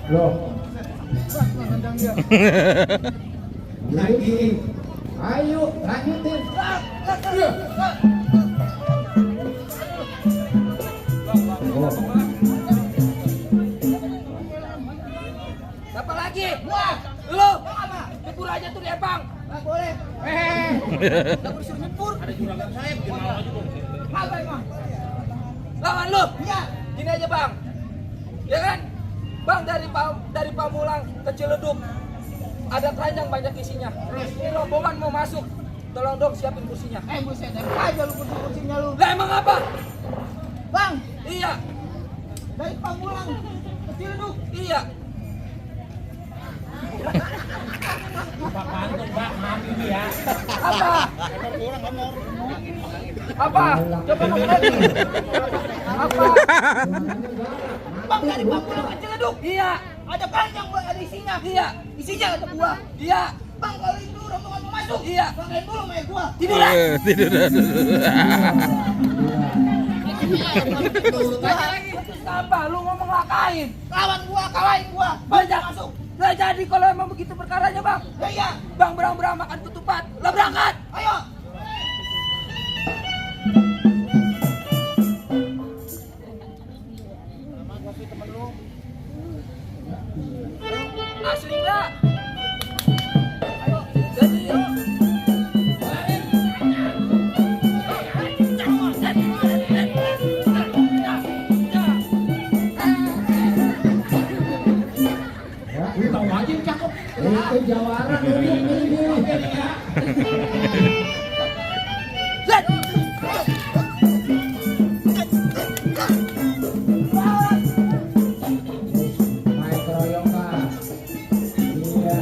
Loh. Lagi. Ayo, lanjutin. Apa lagi? Wah, lu nyebur aja tuh dia bang. Nggak boleh. Nggak boleh suruh nyebur. Ada juragan saya bikin malu aja dong. Apa emang? Lawan lu? Iya. Gini aja bang. Ya kan? Bang dari Pamulang ke Ciledug ada keranjang banyak isinya. Ini rombongan mau masuk. Tolong dong siapin kursinya. Buset, aja lu kursinya lu. Lah emang apa? Bang. Iya. Dari Pamulang ke Ciledug. Iya. Pak Pantun, Pak, maaf ini ya. Apa? Apa? Coba ngomong lagi. Apa? Bang dari Pamulang ke Ciledug. Iya. Ada keranjang ada isinya. Iya. Isinya ada buah. Iya. Bang kalau itu rombongan mau masuk. Iya. Bang main dulu main gua. Tidur. Tidur. Lagi. Apa? Lu ngomong lakain. Lawan gua, kalahin gua. Banyak masuk. Lah jadi kalau emang begitu perkaranya bang. Ya iya. Bang berang-berang makan ketupat. Lah berangkat. Ayo. Asli enggak? Ayo, jadi yuk. Tahu aja cakep. Itu jawara ini. Set. Main keroyok Pak. Iya.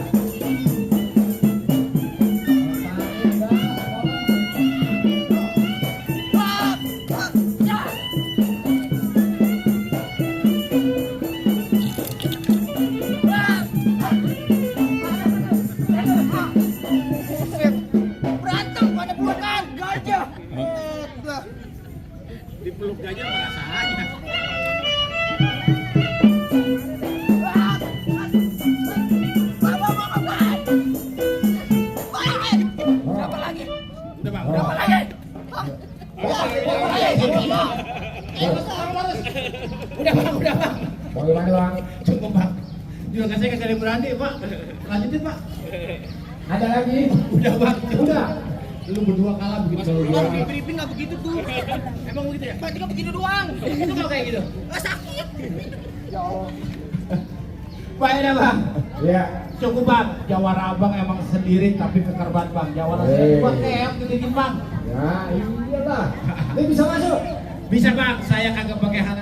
Berantem pada bulan gajah. Dipeluk aja merasa aja. Berapa lagi? Udah bang. Berapa lagi? Udah bang. Bagaimana Bang? Cukup bang. Juragan saya kagak ada berani pak. Lanjutin pak. Ada lagi? Udah bang. Udah. Lu berdua kalah begitu. Bang, di briefing nggak begitu tuh. Emang begitu ya? Berarti nggak begini doang. Itu kalau kayak gitu. Sakit. Ya Allah. Baik dah bang. Iya. Cukup bang. Jawara abang emang sendiri tapi kekar banget bang. Jawara saya juga keok gini bang. Ya iyalah. Ini bisa masuk. Bisa bang. Saya kagak pakai hal